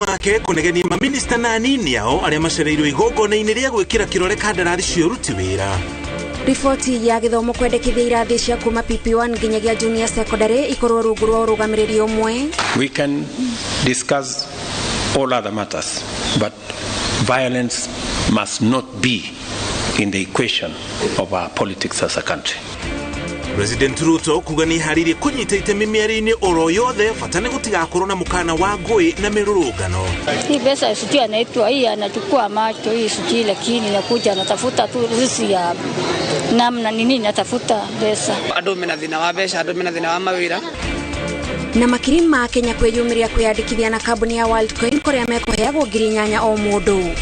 Wake kunegenia maminista na anini ao aria macereirwo igongona-inĩ rĩa gwĩkĩra kĩrore kandarathi cia ũruti wĩra. Riboti ya gĩthomo kwendekithia irathi cia kuma PP1 nginyagia junior secondary ikorwo rungu rwa ũrũgamĩrĩri ũmwe. We can discuss all other matters, but violence must not be in the equation of our politics as a country. President Ruto kuga nĩ harĩirie kũnyita itemi mĩario-inĩ oro yothe bata nĩ gũtigakorwo na mũkana wa ngũĩ na mĩrũrũngano. Hii pesa sijui anaitwa hii, anachukua macho hii sijui, lakini nakuja anatafuta tu rusi ya namna nini, natafuta pesa. Andũ mena thĩna wa mbeca, andũ mena thĩna wa mawĩra. Na makiri ma Kenya kwĩyumĩria kwĩyandĩkithia na kambuni ya Worldcoin kũrĩa mekũheagwo 8,000 o mũndũ.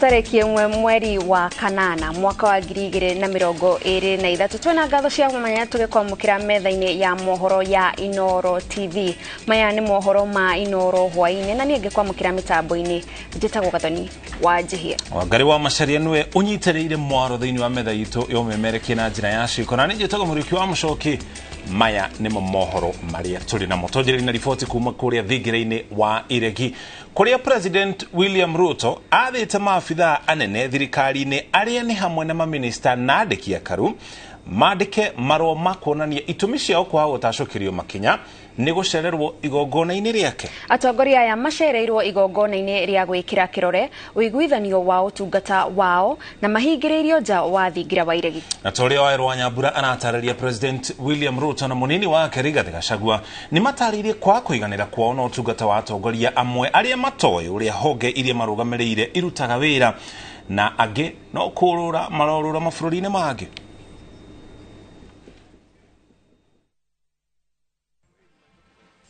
Tarĩki 1 mweri wa kanana mwaka wa 2023 twina ngatho cia mwanya tũgĩkwamũkĩra metha-inĩ ya mohoro ya Inooro TV. Maya nĩ mohoro ma Inooro hwaĩ-inĩ na niĩ ngĩkwamũkĩra mĩtambo-inĩ njĩtagwo Gathoni wa Njihia. Wangari wa Macharia nĩwe ũnyitĩrĩire mwaro thĩinĩ wa metha itũ yomemerekie na njĩra ya ciĩko, na niĩ njĩtagwo Mũriũki wa Mũcoki. Maya nĩmo mohoro marĩa tũrĩ namo. Twanjĩrĩrie na riboti kuma kũrĩa thingira-inĩ wa Iregi kũrĩa President William Ruto athĩte maabithaa anene thirikari-inĩ arĩa nĩ hamwe na maminista na andĩki akaru mandĩke marũa ma kuonania itũmi ciao kwaga gũtacũkĩrio makinya nĩ gũcererwo igongona-inĩ rĩake. Atongoria aya macereirwo igongona-inĩ rĩa gwĩkĩra kĩrore ũiguithanio wa ũtungata wao na mahingĩrĩirio nja wa thingira wa Iregi. Na ta ũrĩa Waweru wa Nyambura aratarĩria, President William Ruto na mũnini wake Rigathi Gachagua nĩ matarĩirie kwa kũiganĩra kwao na ũtungata wa atongoria amwe arĩa matoĩ ũrĩa honge iria marũgamĩrĩire irutaga wĩra na angĩ no kũrũra marorũra mabũrũri-inĩ mangĩ.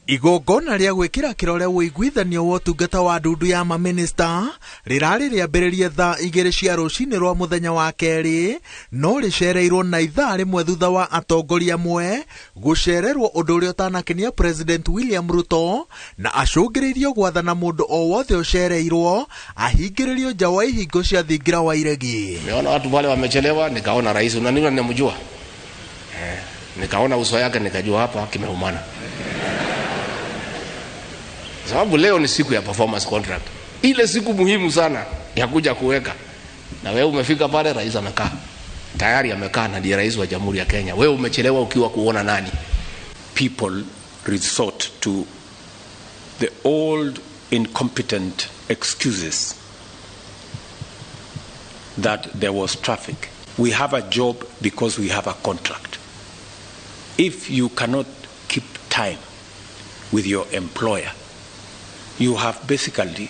Igongona rĩa gwĩkĩra kĩrore ũiguithanio wa ũtungata wa ndundu ya maminista rĩrarĩ rĩambĩrĩrie thaa 2 cia rũcinĩ rwa mũthenya wa kerĩ, no rĩcereirwo na ithaa rĩmwe thutha wa atongoria amwe gũcererwo, ũndũ ũrĩa ũtanakenia President William Ruto na acũngĩrĩirio gwathana mũndũ o wothe ũcereirwo ahingĩrĩrio nja wa ihingo cia thingira wa Iregi. Nimeona watu wale wamechelewa, nikaona rais na nini ninamjua, nikaona uso yake nikajua hapa kimeumana. Sababu leo ni siku ya performance contract, ile siku muhimu sana ya kuja kuweka, na wewe umefika pale, rais amekaa tayari, amekaa na ndiye rais wa Jamhuri ya Kenya. Wewe umechelewa ukiwa kuona nani? People resort to the old incompetent excuses that there was traffic. We have a job because we have a contract. If you cannot keep time with your employer, you have basically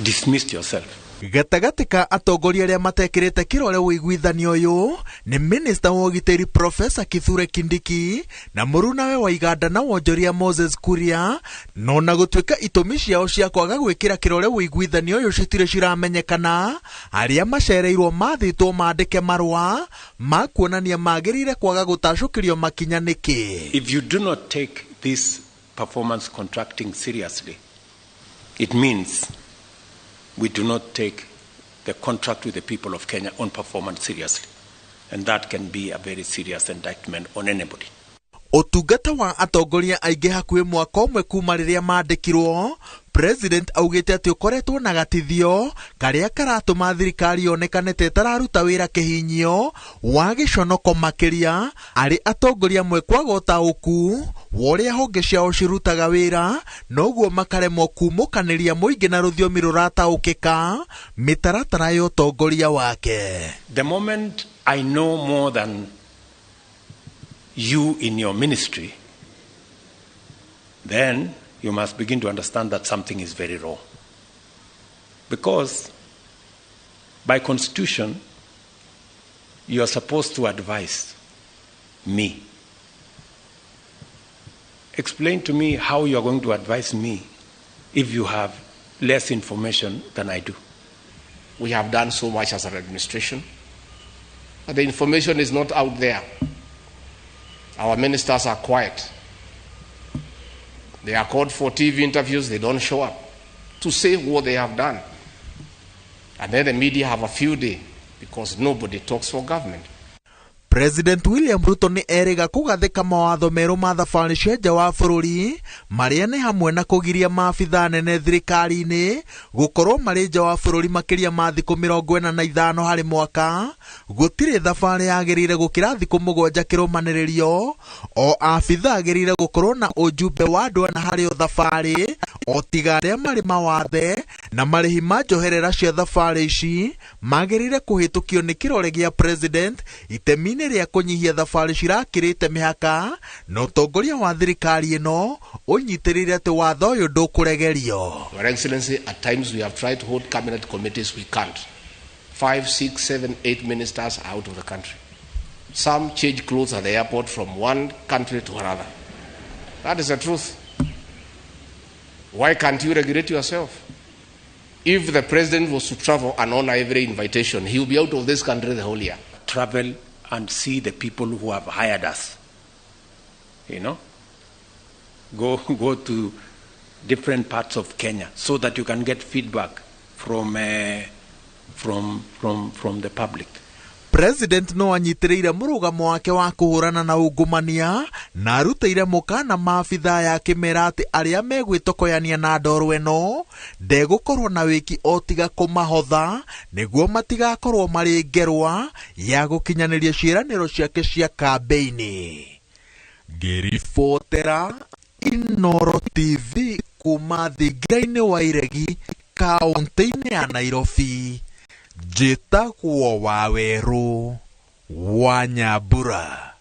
dismissed yourself. Gatagatĩ ka atongoria arĩa matekĩrĩte kĩrore ũiguithanio ũyũ nĩ minista wa ũgitĩri Professor Kithure Kindiki na mũrunawe wa Iganda na wonjoria Moses Kuria, no na gũtuĩka itũmi ciao cia kwaga gwĩkĩra kĩrore ũiguithanio ũyũ citirĩ ciramenyekana, arĩa macereirwo mathĩtwo mandĩke marũa ma kuonania magĩrĩire kwaga gũtacũkĩrio makinya nĩkĩ. If you do not take this performance contracting seriously, it means we do not take the contract with the people of Kenya on performance seriously. And that can be a very serious indictment on anybody. Ũtungata wa atongoria aingĩ hakuhĩ mwaka ũmwe kuma rĩrĩa mandĩkirwo, President augĩte atĩ ũkoretwo na gatithio karĩa karatũma thirikari yonekane ta ĩtararuta wĩra kĩhinyio wa gĩconoko makĩria arĩ atongoria amwe kwaga ũtaũku wa ũrĩa honge ciao cirutaga wĩra, noguo makaremwo kumũkanĩria mũingĩ na rũthiomi rũrataũkĩka mĩtaratara ya ũtongoria wake. The moment I know more than you in your ministry, then you must begin to understand that something is very wrong. Because by constitution, you are supposed to advise me. Explain to me how you are going to advise me if you have less information than I do. We have done so much as an administration. But the information is not out there. Our ministers are quiet. They are called for TV interviews, they don't show up to say what they have done. And then the media have a few day because nobody talks for government. President William Ruto nĩ erĩga kũgathĩka mawatho merũ ma thabarĩ cia nja wa bũrũri marĩa nĩ hamwe na kũgiria maabithaa nene thirikari-inĩ gũkorwo marĩ nja wa bũrũri makĩria ma thikũ 45 harĩ mwaka. Gũtirĩ thabarĩ yagĩrĩire gũkĩra thikũ 7 kĩrũmanĩrĩrio. O abithaa agĩrĩire gũkorwo na ũjumbe wa andũ ana harĩ o thabarĩ, o tiga arĩa marĩ mawathe, na marĩhi ma njoherera cia thabarĩ ici magĩrĩire kũhĩtũkio nĩ kĩrore gĩa president itemi-inĩ rĩa kũnyihia thabarĩ cirakĩrĩte mĩhaka, na ũtongoria wa thirikari ĩno ũnyitĩrĩire atĩ watho ũyũ ndũkũregerio. Your Excellency, at times we have tried to hold cabinet committees, we can't. 5, 6, 7, 8 ministers are out of the country. Some change clothes at the airport from one country to another. That is the truth. Why can't you regulate yourself? If the president was to travel and honor every invitation, he will be out of this country the whole year. Travel and see the people who have hired us. You know? Go to different parts of Kenya so that you can get feedback from the public. President no anyitĩrĩire mũrũgamo wake wa kũhũrana na ungumania na arutĩire mũkana maabithaa ya kĩmera atĩ arĩa megwĩtokoyania na ndoro ĩno ndegũkorwo na wĩki o tiga kũmahotha nĩguo matigakorwo marĩ ngerwa ya gũkinyanĩria ciĩranĩro ciake cia kambĩini. Ngĩribotera Inooro TV kuma thingira-inĩ wa Iregi kaũntĩ-inĩ ya Nairobi, njĩtagwo Wawerũ wa Nyambura.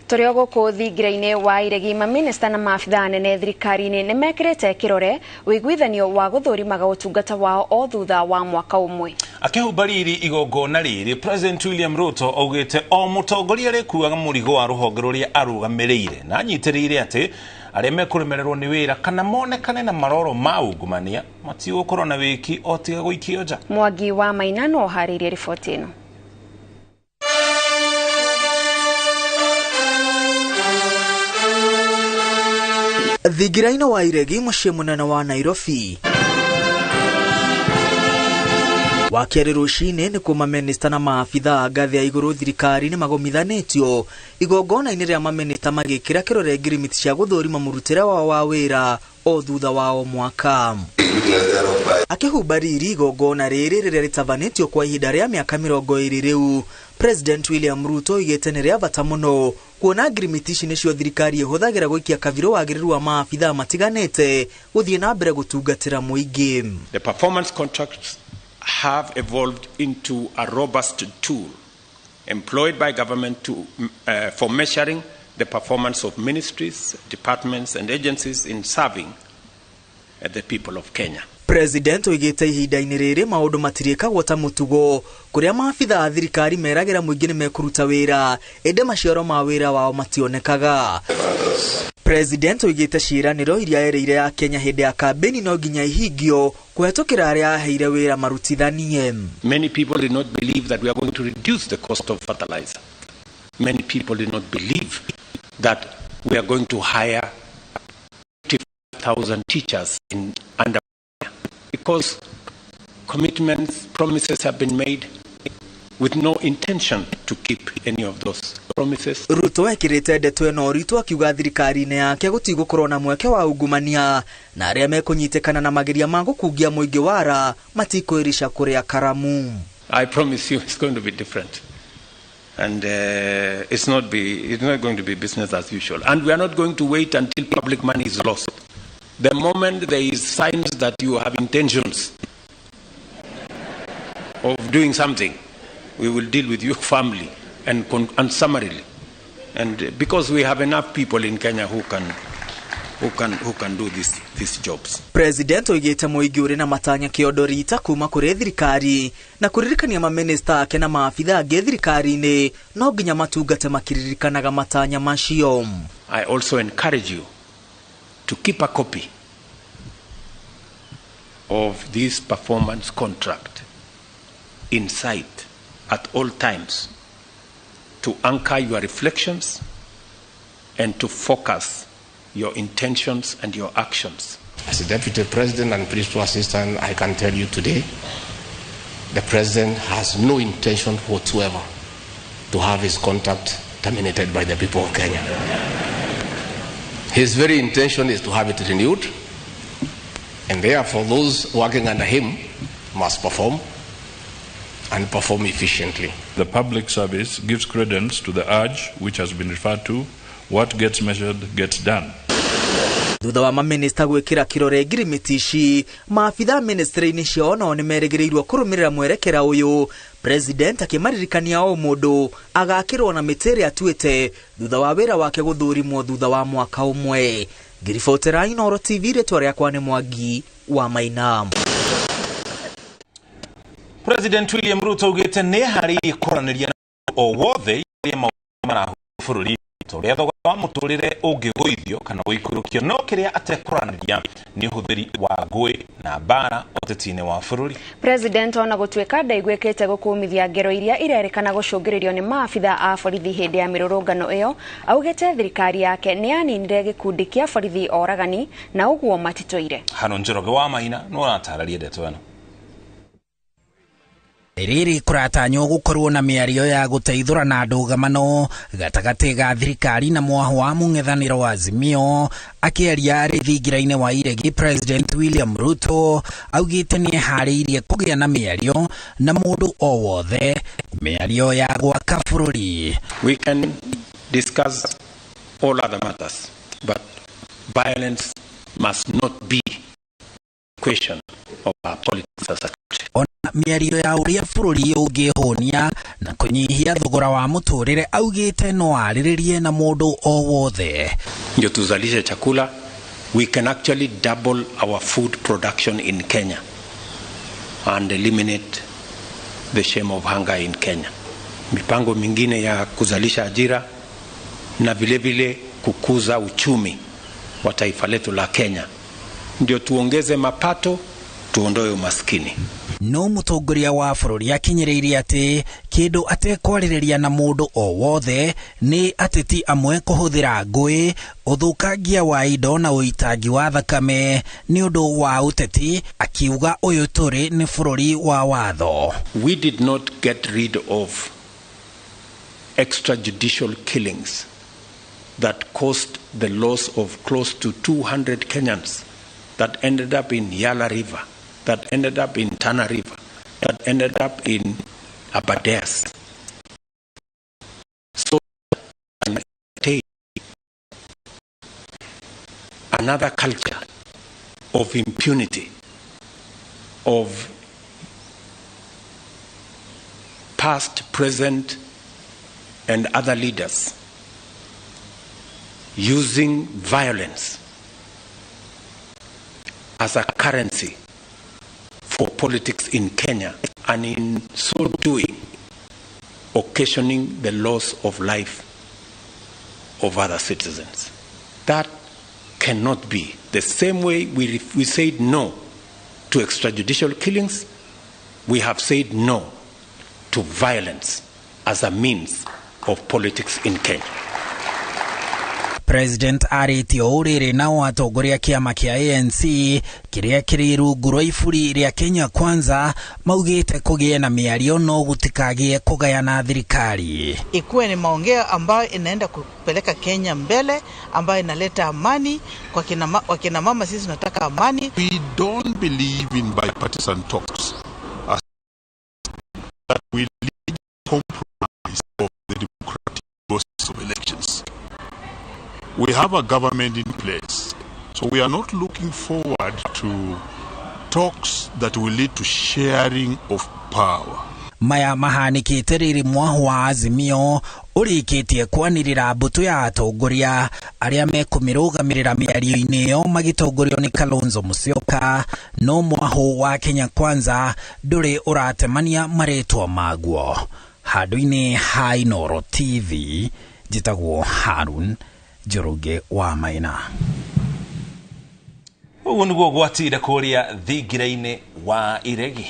Tũrĩ o gũkũ thingira-inĩ wa Iregi, maminista na maabithaa anene thirikari-inĩ nĩ mekĩrĩte kĩrore ũiguithanio wa gũthũrimaga ũtungata wao o thutha wa mwaka ũmwe. Akĩhumba riri igongona rĩrĩ, President William Ruto augĩte o mũtongoria arĩkuaga mũrigo wa rũhonge rũrĩa arũgamĩrĩire, na anyitĩrĩire atĩ arĩa mekũremererwo nĩ wĩra kana monekane na maroro ma ungumania matigũkorwo na wĩki o tiga gũikio nja. Mwangi wa Maina no ũharĩirie riboti ĩno. Thingira-inĩ wa Iregi mũciĩ mũnene wa Nairobi, wakerĩ rũcinĩ nĩ kuo mamĩnĩsta na maabithaa a ngathĩ ya igũrũ thirikari nĩ magomithanĩtio igongona-inĩ rĩa mamĩnĩsta magĩkĩra kĩrore ngirimiti cia gũthũrima mũrutĩre wao wa wĩra o thutha wa o mwaka. Akĩhumba riri igongona rĩrĩ rĩrĩa rĩtabanĩtio kwa ihinda rĩa mĩaka 20 rĩu, President William Ruto oigĩte nĩ rĩa bata mũno kuona ngirimiti ici nĩcio thirikari ĩhũthagĩra gũikia kabirũ wagĩrĩru wa maabithaa matiganĩte gũthiĩ na mbere gũtungatĩra mũingĩ. The performance contracts have evolved into a robust tool employed by government for measuring the performance of ministries, departments and agencies in serving the people of Kenya. President oigĩte ihinda-inĩ rĩrĩ maũndũ matirĩkagwo ta mũtugo kũrĩa maabithaa a thirikari meragĩra mũingĩ nĩ mekũruta wĩra ĩndĩ maciaro ma wĩra wao mationekaga. President oigĩte ciĩranĩro iria erĩire ya Kenya hĩndĩ ya kambĩini no nginya ihingio kũhetũkĩra arĩa aheire wĩra marutithanie. Many people did not believe that we are going to reduce the cost of fertilizer. Many people did not believe that we are going to hire 50,000 teachers in under, because commitments, promises have been made with no intention to keep any of those promises. Ruto ekĩrĩte ndeto ĩno ũritũ akiuga thirikari-inĩ yake gũtigũkorwo na mweke wa ungumania na arĩa mekũnyitĩkana na mageria ma gũkungia mũingĩ wara matikwĩrica kũrĩa karamu. I promise you it's going to be different. And it's not going to be business as usual. And we are not going to wait until public money is lost. The moment there is signs that you have intentions of doing something, we will deal with you firmly and summarily. And because we have enough people in Kenya who can do these jobs. President oigĩte mũingĩ ũrĩ na matanya kĩondo rita kuma kũrĩ thirikari na kũririkania mamĩnĩsta ake na maabithaa angĩ thirikari-inĩ no nginya matungate makĩririkanaga matanya macio. I also encourage you to keep a copy of this performance contract in sight at all times to anchor your reflections and to focus your intentions and your actions. As a deputy president and principal assistant, I can tell you today, the president has no intention whatsoever to have his contract terminated by the people of Kenya. His very intention is to have it renewed, and therefore those working under him must perform and perform efficiently. The public service gives credence to the urge which has been referred to, what gets measured gets done. Thutha wa maminista gwikira kirore ngirimiti ici, maabitha ministry-inĩ ciao nao nĩmerĩgĩrĩirwo kũrũmĩrĩra mwerekera ũyũ. President akĩmaririkania o mũndũ agakĩrwo na mĩtĩ ĩrĩa atuĩte thutha wa wĩra wake gũthũrimwo thutha wa mwaka ũmwe. Ngiribotera Inooro TV, rĩtwa rĩakwa nĩ Mwangi wa Maina. President William Ruto augĩte nĩ eharĩirie kwaranĩria na o wothe arĩa maũndũ marahutia bũrũri ta ũrĩa thogora wa mũtũrĩre ũngĩgũithio kana gũikũrũkio, no kĩrĩa atekũranĩria nĩ ũhũthĩri wa ngũĩ na mbara ũteti-inĩ wa bũrũri. President ona gũtuĩka ndaiguĩkĩte gũkũmithia ngero iria irerĩkana gũcũngĩrĩrio nĩ maabitha a borithi hĩndĩ ya mĩrũrũngano ĩyo, augĩte thirikari yake nĩ yaninire gĩkundi kĩa borithi oragani na ũguo matitũire. Hano Njoroge wa Maina nĩ ũratarĩria ndeto ĩno. Rĩrĩ kũratanywo gũkorwo na mĩario ya gũteithũrana ndũgamano gatagatĩ ga thirikari na mwaho wa mũng'ethanĩro wa Azimio. Akĩaria arĩ thingira-inĩ wa Iregi, President William Ruto augĩte nĩ eharĩirie kũgĩa na mĩario na mũndũ o wothe, mĩario ya gwaka bũrũri. We can discuss all other matters, but violence must not be a question of our politics as a country. Ona mĩario ya ũrĩa bũrũri ũngĩhũnia na kũnyihia thogora wa mũtũrĩre augĩte no arĩrĩrie na mũndũ o wothe. Ndio tuzalishe chakula, we can actually double our food production in Kenya and eliminate the shame of hunger in Kenya. Mipango mingine ya kuzalisha ajira na vile vile kukuza uchumi wa taifa letu la Kenya, ndio tuongeze mapato, tuondoe umaskini. No mũtongoria wa bũrũri akinyĩrĩirie atĩ kĩndũ atekwarĩrĩria na mũndũ o wothe nĩ ateti amwe kũhũthĩra ngũĩ, ũthũkangia wa indo na ũitangi wa thakame nĩ ũndũ wa ũteti, akiuga ũyũ tũrĩ nĩ bũrũri wa watho. We did not get rid of extrajudicial killings that caused the loss of close to 200 Kenyans that ended up in Yala River, that ended up in Tana River, that ended up in Aberdares. So another culture of impunity, of past, present, and other leaders using violence as a currency for politics in Kenya, and in so doing, occasioning the loss of life of other citizens. That cannot be. The same way we said no to extrajudicial killings, we have said no to violence as a means of politics in Kenya. President arĩtie ũũ rĩrĩ nao atongoria kĩama kĩa ANC kĩrĩa kĩrĩ rungu rwa iburi rĩa Kenya Kwanza maugĩte kũgĩe na mĩario no gũtikagĩe kũgayana thirikari. Ikuwe ni maongeo ambayo inaenda kupeleka Kenya mbele, ambayo inaleta amani kwa kina mama. Sisi tunataka amani. We don't believe in bipartisan talks that will lead compromise of the democratic process of elections. We have a government in place, so we are not looking forward to talks that will lead to sharing of power. Maya mahanikite rĩrĩ mwaho wa Azimio ũrĩkĩtie kwanĩrĩra mbũtũ ya atongoria arĩa mekũmĩrũgamĩrĩra mĩario-inĩ ĩyo magĩtongorio nĩ Kalonzo Musyoka, no mwaho wa Kenya Kwanza ndũrĩ ũratemania marĩtwa maguo. Handũ-inĩ ha Inooro TV, njĩtagwo Harun Njoroge wa Maina. Ũguo nĩguo gwatire kũrĩa thingira-inĩ wa Iregi.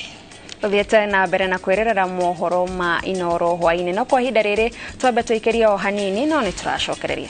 Uthiete na mbere na kwirerera mohoro ma Inoro hwaini, no kwa ihinda riri twambe tuikerie o hanini no ni turacokereria.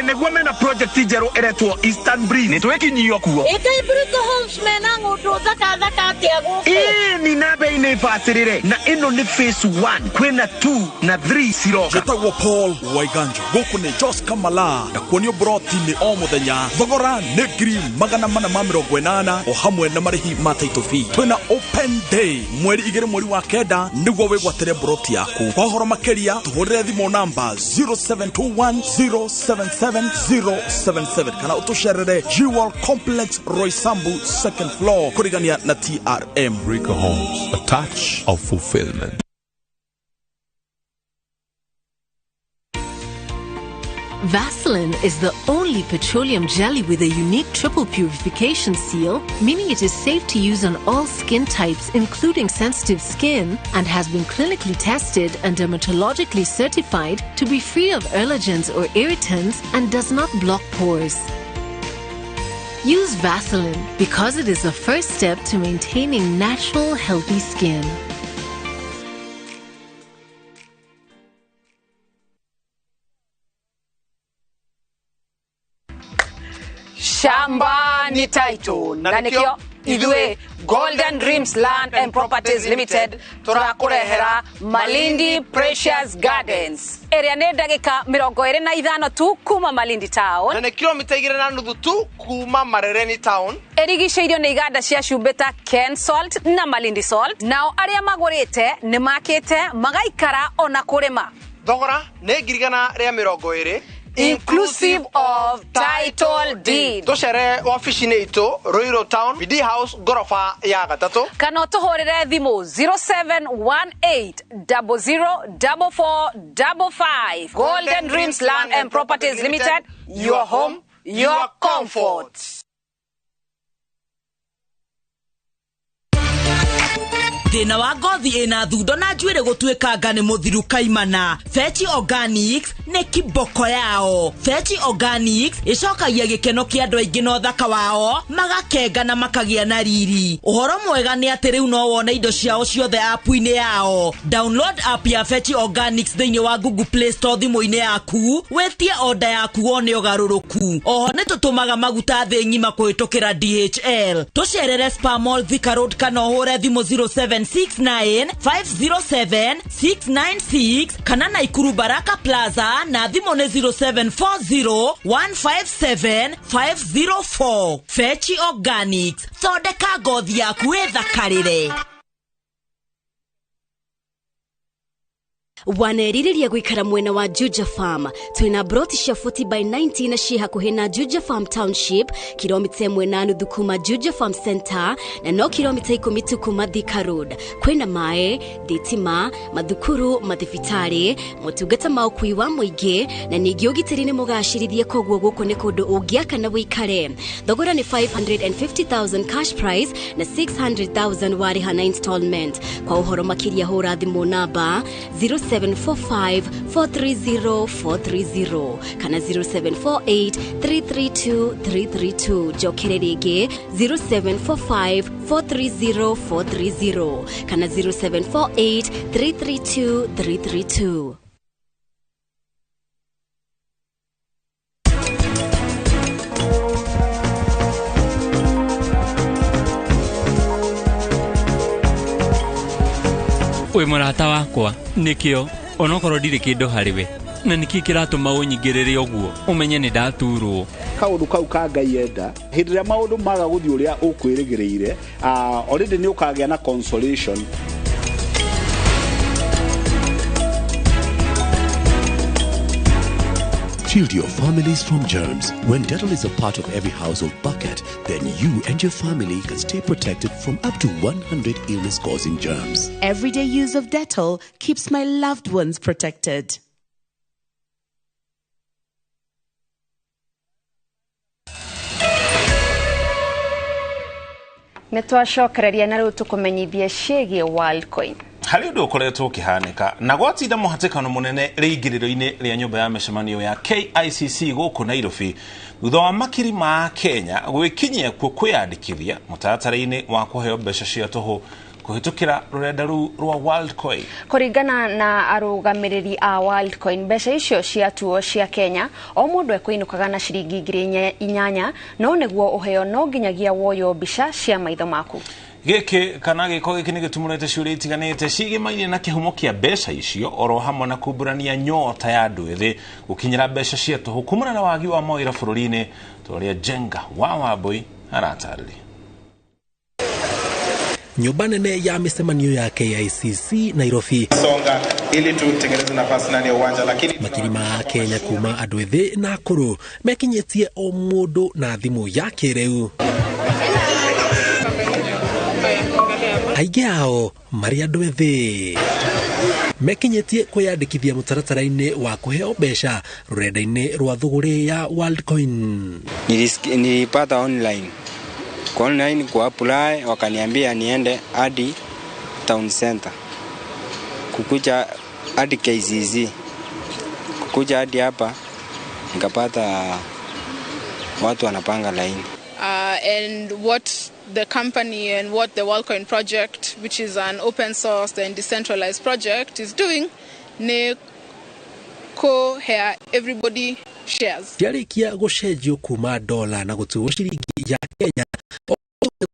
Niguo mena project njeru iretwo Eastern Breeze ni twikinyio kuo. Ĩkai Brico Homes mena ng'ũndũ thaka thaka atia gũkũ? Ĩni na bei nĩ bacĩrĩre, na ĩno nĩ phase 1, kwĩna 2 na 3 ciroka. Njĩtagwo Paul Waiganjo, gũkũ nĩ Jos Kamala, na kuonio broti nĩ o mũthenya. Thogora nĩ 480,000 o hamwe na marĩhi ma title fee. Twĩna open day mweri 2 mweri wa 9 nĩguo wĩgwatĩre broti yaku. Kwa ũhoro makĩria tũhũrĩre thimũ namba 0721077077 kana ũtũcerere Jewel Complex Roysambu second floor kũrigania na TRM. Rico Homes, a touch of fulfillment. Vaseline is the only petroleum jelly with a unique triple purification seal, meaning it is safe to use on all skin types, including sensitive skin, and has been clinically tested and dermatologically certified to be free of allergens or irritants and does not block pores. Use Vaseline because it is the first step to maintaining natural, healthy skin. Shamba ni title na nikio ithue Golden Dreams Land and Properties Limited turakurehera Malindi Precious Gardens area ni ndagika 25 tu kuma Malindi Town na ni kilomita 2.5 tu kuma Marereni Town. Erigiceirio ni iganda cia cumbĩ ta Ken Salt na Malindi Salt, nao aria magurite ni makite magaikara ona kurima. Thogora ni 120,000 inclusive of title deed. Tucere wabici-inĩ itũ Ruiru Town, BD House ngoroba ya 3, kana ũtũhũrĩre thimũ 0718004455. Golden Dreams Land and Properties Limited, your home, your comfort. Thĩna wa ngothi ĩna thundo na njuĩrĩ gũtuĩkanga nĩ mũthiru kaimana. Fetch Organics nĩ kiboko yao. Fetch Organics ĩcokagia gĩkeno kĩa andũ aingĩ na ũthaka wao, magakenga na makagĩa na riri. Ũhoro mwega nĩ atĩ rĩu no wone indo ciao ciothe app-inĩ yao. Download app ya Fetch Organics thĩinĩ wa Google Play Store thimũ-inĩ yaku, wĩtie order yaku wone ũgarũrũku. Oho nĩ tũtũmaga maguta thĩ ng'ima kũhĩtũkĩra DHL. Tũcerere Spa Mall Thika Road kana ũhũre thimũ 07 69 507 696 kana Naikuru Baraka Plaza na thimũ nĩ 0740 157 504. Fetch Organics, thondeka ngothi yaku ĩthakarĩre. Waneririria guikara mwena wa Juja Farm. Twina broti cia 40 by 90 na ci hakuhi na Juja Farm Township, kilomita 1.5 kuma Juja Farm Center na no kilomita 10 tu kuma Thika Road. Kwina mae, thitima, mathukuru, mathibitari, motungata ma ukui wa muingi na ningi ugitiri ni mugacirithie, koguo guku ni kundu ungiaka na wikare. Thogora ni 550,000 cash price na 600,000 wariha na installment. Kwa uhoro makiria hura thimu namba 0745 430 430 kana 0748 332 332. Njokere rĩngĩ 0745 430 430 kana 0748 332 332. Wĩ mũrata wakwa nĩkĩo onokorwo ndirĩ kĩndũ harĩ we, na nĩkĩ kĩratũma ũnyingĩrĩre ũguo ũmenye nĩ ndaturwo. Kaũndũ kau ka Ngai enda, hĩndĩ ĩrĩa maũndũ maga gũthiĩ ũrĩa ũkwĩrĩgĩrĩire, already nĩ ũkagĩa na consolation. Shield your families from germs. When Dettol is a part of every household bucket, then you and your family can stay protected from up to 100 illness-causing germs. Everyday use of Dettol keeps my loved ones protected. Nĩ twacokereria na rĩu tũkũmenyithie ciĩgiĩ Worldcoin. Harĩ ũndũ ũkoretwo ũkĩhanĩka na gwatinda mũhatĩkano mũnene rĩingĩrĩro-inĩ rĩa nyũmba ya mĩcemanio ya KICC gũkũ Nairobi thutha wa makiri ma Kenya gwĩkinyia kuo kwĩyandĩkithia mũtaratara-inĩ wa kũheo mbeca cia tũhũ kũhĩtũkĩra rũrenda rũu rwa Worldcoin. Kũringana na arũgamĩrĩri a Worldcoin, mbeca icio ciatuo cia Kenya o mũndũ ekũinũkaga na ciringi 8,000 no nĩguo ũheo no nginyagia woywo mbica cia maitho maku. Gĩkĩ kana gĩko gĩkĩ nĩ gĩtumũrĩte ciũria itiganĩte cigĩmainie na kĩhumo kĩa mbeca icio oro hamwe na kumbũrania nyota ya andũ ethĩ gũkinyĩra mbeca cia tũhũ kumana na wagi wa mawĩra bũrũri-inĩ ta ũrĩa Njenga wa Wambui aratarĩria. Nyũmba nene ya mĩcemanio ya KICC Nairobi. Songa ili tutengeneze nafasi ndani ya uwanja, lakini makiri ma Kenya kuma andũ ethĩ na akũrũ mekinyĩtie o mũndũ na thimũ ya kĩrĩu. Aingĩ ao marĩ andũ ethĩ mekinyĩtie kwĩyandĩkithia mũtaratara-inĩ wa kũheo mbeca rũrenda-inĩ rwa thũgũrĩ ya Worldcoin. Nilipata online. Kwa online kwa apply wakaniambia niende hadi town center. Kukuja hadi KCC. Kukuja hadi hapa nikapata watu wanapanga line. And what the company and what the Worldcoin project, which is an open source and decentralized project, is doing, ni ko here everybody shares. Ciarĩkia gũcenjio kuma dola na gũtuo ciringi ya Kenya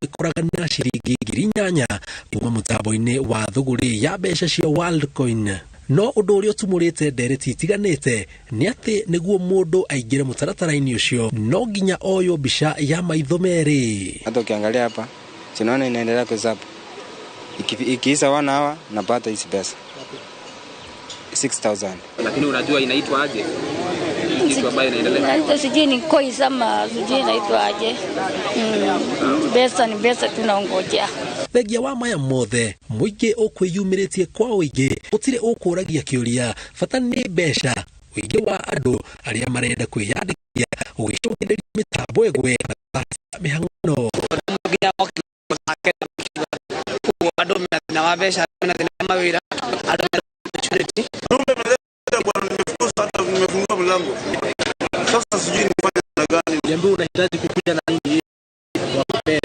ĩkoraga na ciringi 8,000 kuma mũtambo-inĩ wa thũgũrĩ ya mbeca cia Worldcoin. No ũndũ ũrĩa ũtumũrĩte ndereti itiganĩte nĩ atĩ nĩguo mũndũ aingĩre mũtaratara-inĩ ũcio no nginya oywo mbica ya maitho merĩ. Hata ukiangalia hapa tunaona inaendelea kuhesabu. Ikiisha 1 hour napata hizi pesa 6,000. Lakini unajua inaitwa aje? Kitu ambayo inaendelea. Sijui ni coins ama sijui inaitwa aje. Pesa ni pesa tunaongojea. Thengia wa maya mothe mũingĩ ũkwĩyumĩrĩtie kwa ũingĩ gũtirĩ ũkũragia kĩũria bata nĩ mbeca. Ũingĩ wa andũ arĩa marenda kwĩyandĩkithia ũgĩcũngĩrĩria mĩtambo ĩgwe na mĩhang'o. Andũ mena thĩna wa mbeca, mena thĩna wa mawĩra, andũ mena opportunity. Nimefukuzwa hata nimefungua mlango. Sasa sijui nifanye namna gani. Niambie unahitaji kukuja na nini wakupe.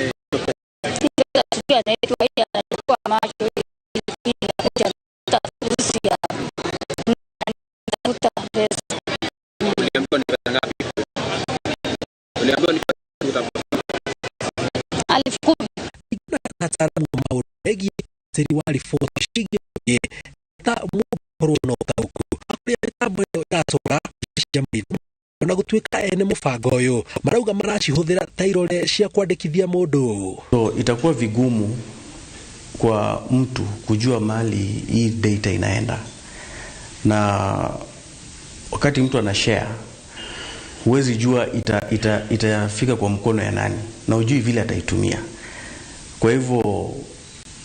Sijui anaitwa hii anachukua macho inakuja tafusia. Tafuta pesa. Uliambiwa ni pesa ngapi? Uliambiwa ni pesa utapata 10,000. Na taaramu maũndũ megiĩ tĩri wa riboti ciĩgiĩ ta mũkorwo na ũtaũku kũrĩa mĩtambo ĩyo ĩratũra cia maitho ona gũtuĩka ene mũbango ũyũ marauga maracihũthĩra ta irore cia kwandĩkithia mũndũ. So itakuwa vigumu kwa mtu kujua mali hii data inaenda, na wakati mtu ana share huwezi jua itafika kwa mkono ya nani na hujui vile ataitumia. Kwa hivyo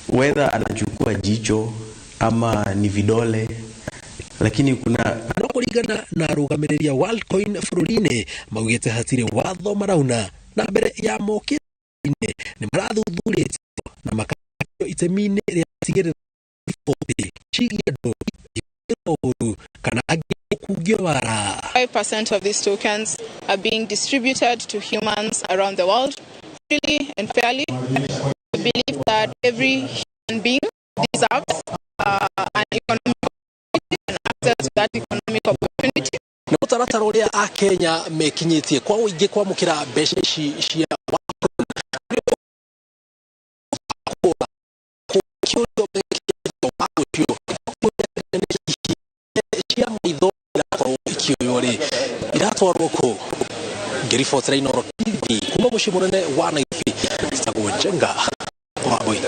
whether anachukua jicho ama ni vidole, lakini kuna no kũringana na arũgamĩrĩri a Worldcoin bũrũri-inĩ maugĩte hatirĩ watho marauna na mbere ya mokĩte nĩ marathuthurĩtio na makakio itemi-inĩ rĩa gũtigĩrĩra riboti ciĩgiĩ andũ ũru kana angĩ gũkungio wara. 5% of these tokens are being distributed to humans around the world freely and fairly. We believe that every human being deserves an economic and access to that economic opportunity. Nĩ mũtaratara ũrĩa Akenya mekinyĩtie kwa ũingĩ kwamũkĩra mbeca ici cia cia maitho irakorwo ikĩoywo rĩ iratwarwo kũ. Ngĩribotera Inooro TV kuma mũciĩ mũnene wa Nairobi, njĩtagwo Njenga Wambui.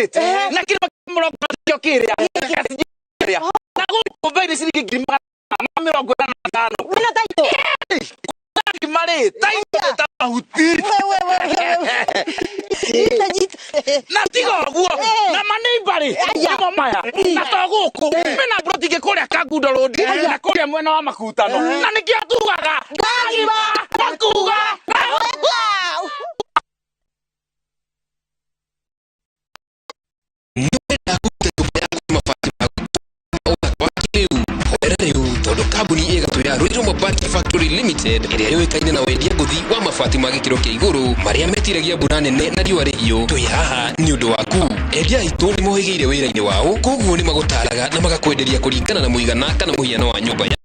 estate na kĩrĩma mũrongo kĩrĩa kĩrĩa na gũkũ bei nĩ ciringi 485. Wĩna taitũ? Marĩ taitũ ta mahuti na tiga ũguo na maneiba rĩ nĩmo maya na to gũkũ mena broti ingĩ kũrĩa Kangundo Road na kũrĩa mwena wa Makutano na nĩkĩo tugaga ngagima makuga. Tondu kambuni ĩgatũ ya Ruiru Mabati Factory Limited ĩrĩa yũĩkaine na wendia ngũthi wa mabati ma gĩkĩro kĩa igũrũ marĩa metiragia mbura nene na riũa rĩhiũ, twĩ haha nĩ ũndũ waku. Endia aitũ nĩ mohĩgĩire wĩra-inĩ wao, koguo nĩ magũtaraga na magakwenderia kũringana na mũigana kana mũhiano wa nyũmba yaku,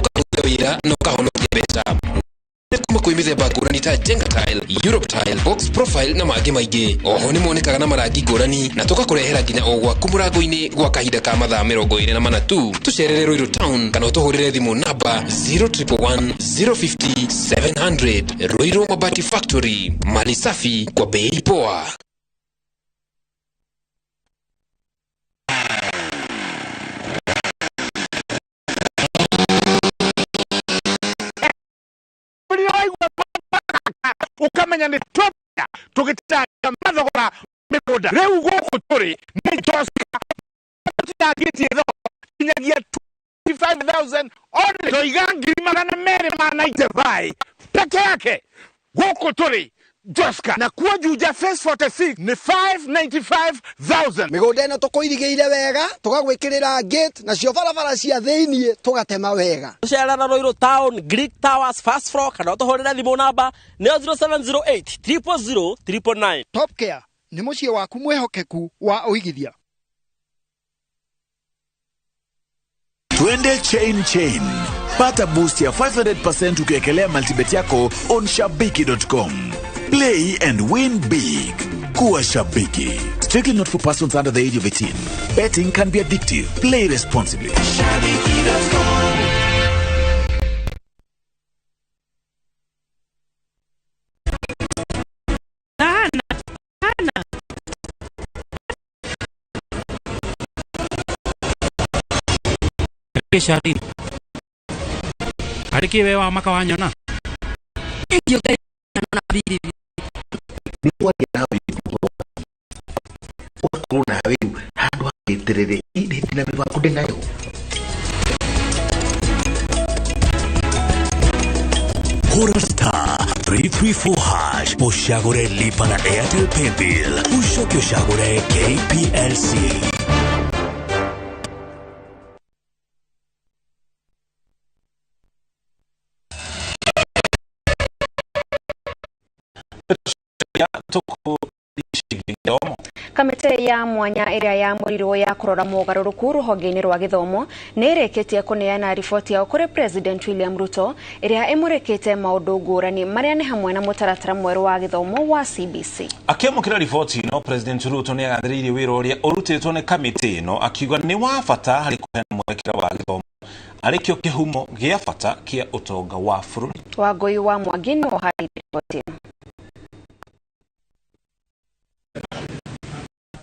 ũkaruta wĩra na ũkahonokia mbeca kuma kwĩ mĩthemba ngũrani ta Jenga tile, Europe tile, box profile na mangĩ maingĩ. Oho nĩ monekaga na marangi ngũrani na tũgakũrehera nginya o gwaku mũrango-inĩ gwa kahinda ka mathaa 24 tu. Tũcerere Ruiru Town kana ũtũhũrĩre thimũ namba 0111 050 700. Ruiru Mabati Factory, mali safi kwa bei poa. Ukamenya nĩ tũmenya tũgĩtanga mathogora mĩgũnda rĩu gũkũ tũrĩ nĩ Joska tũtangĩtie thogora kinyagia 25,000 only toiga 295 peke yake gũkũ tũrĩ Joska na kuo Juja phase 46 nĩ 595,000. Mĩgũnda ĩno tũkũirigĩire wega tũgagwĩkĩrĩra gate nacio barabara cia thĩiniĩ tũgatema wega. Tũcerera Ruiru Town, Greek Towers first floor kana ũtũhũrĩre thimũ namba nĩyo 0708 000 999. Top Care nĩ mũciĩ waku mwĩhokeku wa ũigithia. Twende chain chain. Pata boost ya 500% ukiwekelea multibet yako on shabiki.com. Play and win big. Kuwa Shabiki. Strictly not for persons under the age of 18. Betting can be addictive. Play responsibly. Shabiki.com. Charlene. Arĩ kĩ we wa maka wanyona? Ũgakorwo nawe rĩu handũ hageterere ndina mĩbango ndĩnayo. Hura star 334 hash ushagure lipa na Airtel Paybill ushoke ushagure KPLC. Kamĩtĩ ya mwanya ĩrĩa yamũrirwo ya kũrora mogarũrũku rũhonge-inĩ rwa gĩthomo nĩ ĩrĩkĩtie kũneana riboti yao kũrĩ President William Ruto ĩrĩa ĩmũrĩkĩte maũndũ ngũrani marĩa nĩ hamwe na mũtaratara mwerũ wa gĩthomo wa CBC. Akĩamũkĩra riboti ĩno, President Ruto nĩ agathĩrĩirie wĩra ũrĩa ũrutĩtwo nĩ kamĩtĩ ĩno akiuga nĩ wa bata harĩ kũheana mwerekera wa gĩthomo arĩ kĩo kĩhumo gĩa bata kĩa ũtonga wa bũrũri. Wangũi wa Mwangi nĩwe ũharĩirie riboti ĩno.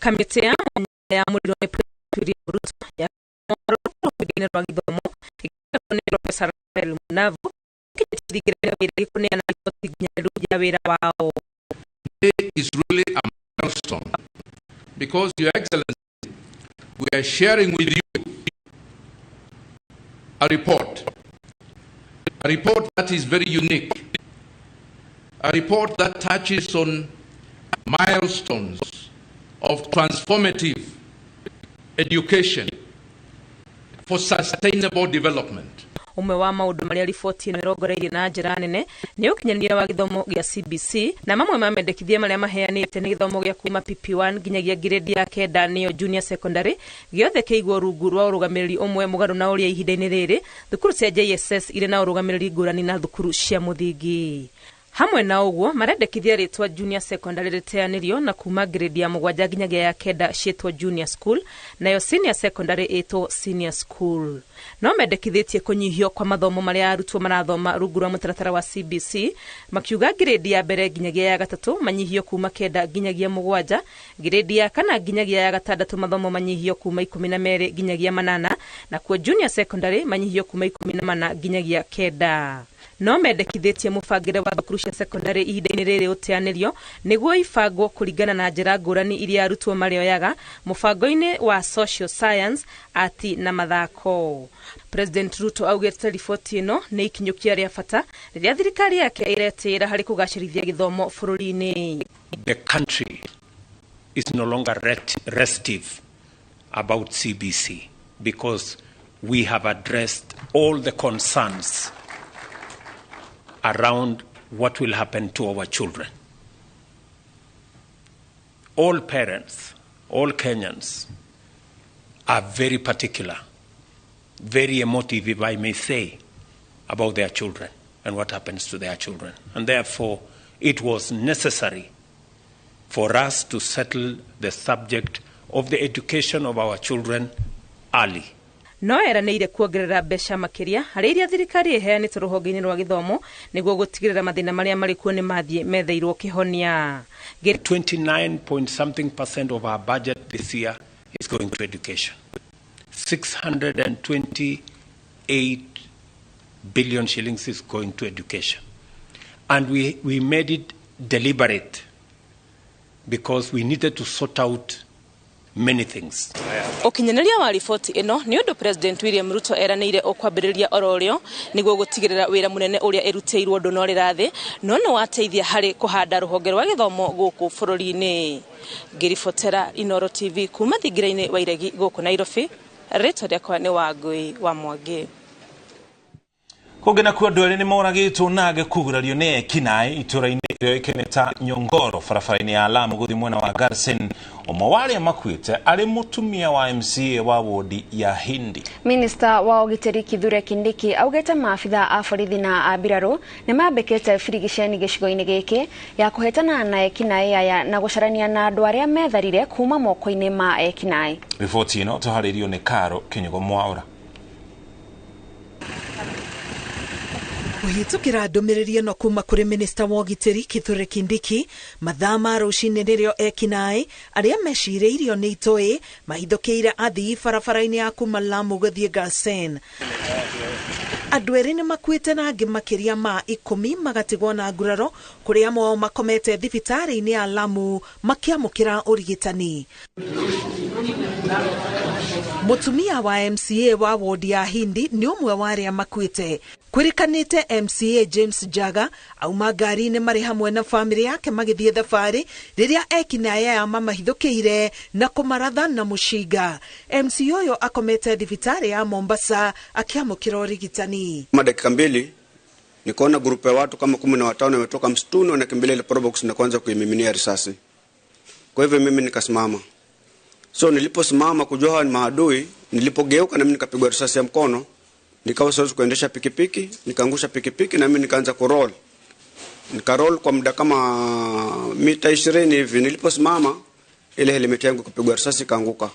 Kamĩtĩ ya mwanya yamũrirwo nĩ President William Ruto ya rũhonge-inĩ rwa gĩthomo ĩgĩtongorio nĩ Professor Raphael Munavu ĩkinyĩtie wĩra gĩkũneana riboti nginyanĩru ya wĩra wao. Today is really a milestone because, Your Excellency, we are sharing with you a report that is very unique, a report that touches on milestones of transformative education for sustainable development. Ũmwe wa maũndũ marĩa riboti ĩno ĩrongoreirie na njĩra nene nĩ ũkinyanĩria wa gĩthomo gĩa CBC na mamwe ma mendekithia marĩa maheanĩte nĩ gĩthomo gĩa kuma PP1 nginyagia grade ya kenda nĩyo junior secondary gĩothe kĩigwo rungu rwa ũrũgamĩrĩri ũmwe mũgarũ na ũrĩa ihinda-inĩ rĩrĩ thukuru cia JSS irĩ na ũrũgamĩrĩri ngũrani na thukuru cia mũthingi. Hamwe na ũguo marendekithia rĩtwa junior secondary rĩteanĩrio na kuma grade ya 7 nginyagia ya 9 ciĩtwo junior school, nayo senior secondary ĩtwo senior school. No mendekithĩtie kũnyihio kwa mathomo marĩa arutwo marathoma rungu rwa mũtaratara wa CBC, makiuga grade ya 1 nginyagia ya 3 manyihio kuma 9 nginyagia 7, grade ya 4 nginyagia ya 6 mathomo manyihio kuma 12 nginyagia 8, nakuo junior secondary manyihio kuma 14 nginyagia 9. No mendekithĩtie mũbangĩre wa thukuru cia secondary ihinda-inĩ rĩrĩ ũteanĩrio nĩguo ibangwo kũringana na njĩra ngũrani iria arutwo marĩoyaga mũbango-inĩ wa social science, art na mathako. President Ruto augĩte riboti ĩno nĩ ikinyũkia rĩa bata rĩrĩa thirikari yake ĩretĩĩra harĩ kũgacĩrithia gĩthomo bũrũri-inĩ. The country is no longer restive about CBC because we have addressed all the concerns around what will happen to our children. All parents, all Kenyans are very particular, very emotive, if I may say, about their children and what happens to their children. And therefore, it was necessary for us to settle the subject of the education of our children early. No eranĩire kuongerera mbeca makĩria harĩ iria thirikari ĩheanĩte rũhonge-inĩ rwa gĩthomo nĩguo gũtigĩrĩra mathĩna marĩa marĩ kuo nĩ mathiĩ metheirwo kĩhonia. 29 point something percent of our budget this year is going to education. 628 billion shillings is going to education. And we made it deliberate because we needed to sort out many things. Ũkinyanĩria wa riboti ĩno nĩ ũndũ President William Ruto eranĩire ũkwambĩrĩria ororĩo nĩguo gũtigĩrĩra wĩra mũnene ũrĩa ĩrutĩirwo ndũnorĩra thĩ, no nĩ wateithia harĩ kũhanda rũhonge rwa gĩthomo gũkũ bũrũri-inĩ. Ngĩribotera Inooro TV kuma thingira-inĩ wa Iregi gũkũ Nairobi, rĩtwa rĩakwa nĩ Wangũi wa Mwangi. Kũngĩ nakuo andũ erĩ nĩ moragĩtwo na angĩ kũgurario nĩ ekinaĩ itũũra-inĩ rĩoĩkaine ta Nyongoro barabara-inĩ ya Lamu gũthiĩ mwena wa Garsen. Ũmwe wa arĩa makuĩte arĩ mũtumia wa MCA wa wodi ya Hindi. Minista wa ũgitĩri Kithure Kindiki augĩte maabitha a borithi na a mbirarũ nĩ mambĩkĩte birigiceni gĩcigo-inĩ gĩkĩ ya kũhĩtana na ekinaĩ aya na gũcarania na andũ arĩa metharire kuma moko-inĩ ma ekinaĩ. Riboti ĩno tũharĩirio nĩ Karo Kinyugo Mwaura. Kũhĩtũkĩra ndũmĩrĩri ĩno kuma kũrĩ minista wa ũgitĩri Kithure Kindiki, mathaa ma rũcinĩ nĩrĩo ekinaĩ arĩa mecirĩirio nĩ itoi mahithũkĩire athii barabara-inĩ ya kuma Lamu gũthiĩ Garsen. Andũ erĩ nĩ makuĩte na angĩ makĩria ma 10 magatigwo na nguraro kũrĩa amwe ao makomete thibitarĩ-inĩ ya Lamu makĩamũkĩra ũrigitani. Mũtumia wa MCA wa wodi ya Hindi nĩ ũmwe wa arĩa makuĩte. Kwĩrĩkanĩte MCA James Jaga auma ngari-inĩ marĩ hamwe na famĩlĩ yake magĩthiĩ thabarĩ rĩrĩa ekinaĩ aya mamahithũkĩire na kũmaratha na mũcinga. MCA ũyũ akomete thibitarĩ ya Mombasa akĩamũkĩra ũrigitani. Kama dakika 2 nikaona grupu ya watu kama 15 wametoka msituni wanakimbilia ile probox na kuanza kuimiminia risasi. Kwa hivyo mimi nikasimama. So niliposimama kujua hawa ni maadui, nilipogeuka na mimi nikapigwa risasi ya mkono, nikawa siwezi kuendesha pikipiki, nikaangusha pikipiki na mimi nikaanza kuroll. Nikaroll kwa muda kama mita 20 hivi. Niliposimama ile helmet yangu kupigwa risasi ikaanguka.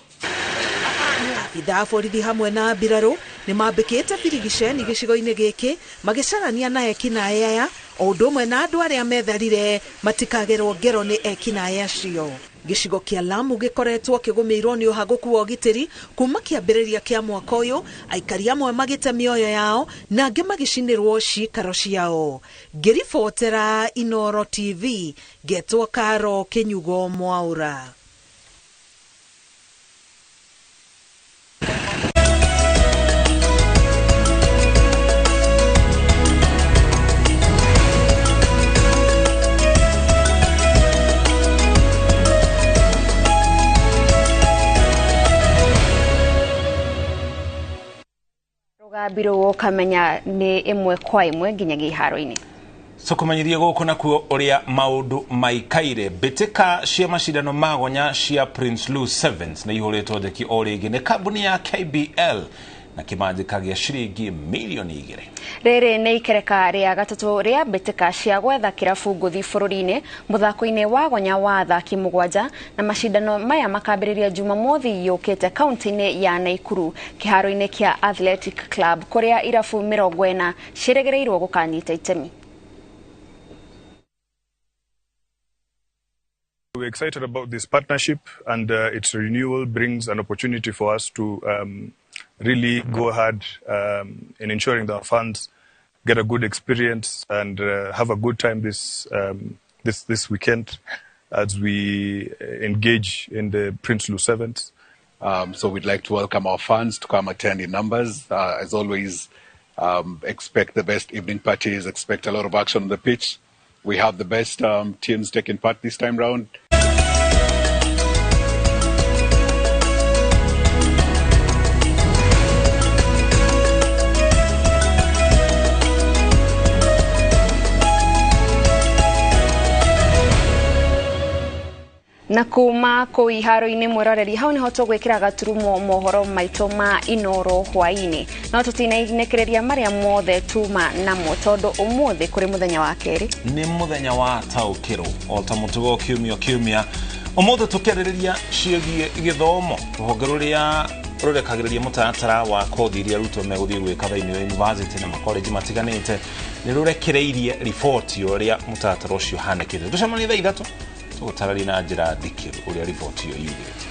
Abithaa borithi hamwe na mbirarũ nĩ mambĩkĩte birigiceni gĩcigo-inĩ gĩkĩ magĩcarania na ekinaĩ aya o ũndũ ũmwe na andũ arĩa metharire matikagerwo ngero nĩ ekinaĩ acio. Gĩcigo kĩa Lamu gĩkoretwo kĩgũmĩirwo nĩ ũhagũku wa ũgitĩri kuma kĩambĩrĩria kĩa mwaka ũyũ, aikari amwe magĩte mĩoyo yao na angĩ magĩcinĩrwo ciikaro ciao. Ngĩribotera Inooro TV ngetwo Karo Kinyugo Mwaura. Rũgambirwo ũkamenya nĩ ĩmwe kwa ĩmwe nginyagia iharo-inĩ. Tũkũmenyithia gũkũ nakuo ũrĩa maũndũ maikaire. Mbĩtĩka cia macindano ma gonya cia Prince Lou Sevens nĩ ihũrĩtwo njeki o rĩngĩ nĩ kambuni ya KBL na kĩmanjĩka gĩa ciringi mirioni 2. Rĩrĩ nĩ ikereka rĩa gatatũ rĩa mbĩtĩka cia gwetha kĩrabu ngũthi bũrũri-inĩ mũthako-inĩ wa gonya wa athaki 7 na macindano maya makambĩrĩria Jumamothi yũkĩte kaunti-inĩ ya Naikuru kĩharo-inĩ kĩa Athletic Club kũrĩa irabu 40 ciĩrĩgĩrĩirwo gũkanyita itemi. We're excited about this partnership, and its renewal brings an opportunity for us to really go ahead in ensuring that our fans get a good experience and have a good time this weekend as we engage in the Prinsloo Sevens. So we'd like to welcome our fans to come attend in numbers. As always, expect the best evening parties, expect a lot of action on the pitch. We have the best teams taking part this time round. Na kuma kũu iharo-inĩ mwĩroreri hau nĩho tũgwĩkĩra gaturumo mohoro maitũ ma Inoro hwaĩ-inĩ, no tũtinainĩkĩrĩria marĩa mothe tuma namo tondũ ũmũthĩ kũrĩ mũthenya wa kerĩ, nĩ mũthenya wa taũkĩrwo o ta mũtugo kiumia ũmũthĩ tũkĩarĩrĩria ciĩgiĩ gĩthomo rũhonge rũrĩa rũrekagĩrĩria mũtaratara wa kothi iria arutwo megũthiĩ gwĩka thĩinĩ wa university na makoleji matiganĩte nĩ rũrekereirie riboti ũrĩa mũtaratara ũcio ũhanĩkĩte. Tũcemanie thaa 3 tũgũtarĩria na njĩra ndikĩru ũrĩa riboti ĩyo yugĩte.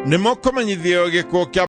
Nĩmũkũmenyithio gĩkuũ kĩa